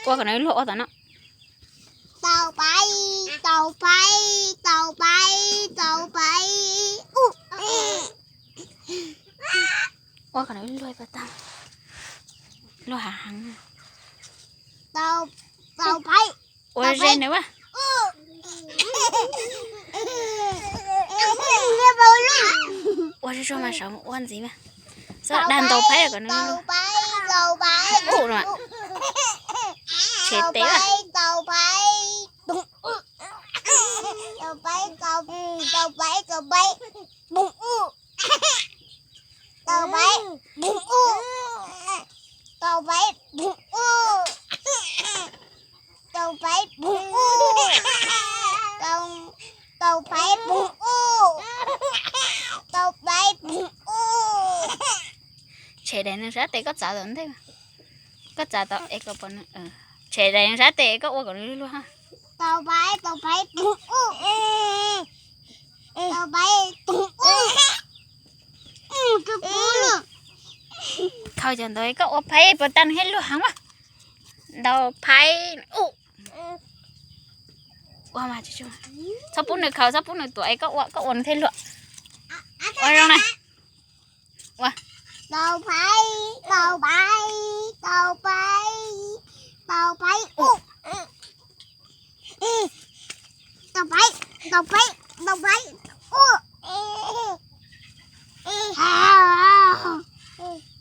Ua kom nws luag ua tom no. Tau paiv, tau paiv, tau paiv, tau paiv. Ua kom nws luag pas tag. Luag hav heev. Tau paiv. Ua ze nws a. Ua zuj zus mas saum ua ntxiv mas. Txhob dag ntau phaib kom nws luag. Ub no. Tshem tes. Tau paiv, tau paiv, tau paiv, tau paiv, tau paiv. Tshem daim nws sab tes, koj txav tom ntej. Koj txav tom es kom pom nws. Tshem daim nws sab tes koj ua kom nws luag. Tau paiv, tau paiv, tau paiv. Khaws cov ntawd koj ua phaib pas tag nws thiaj luag heev mas. Ntau phaib. Ua mas txhob pub nws khaws, txhob pub nws tuam es koj ua, koj ua nws thiaj luag. Ua zoo na. Ua. Tau paiv, tau paiv, tau paiv, tau paiv. Tau paiv, tau paiv, tau paiv.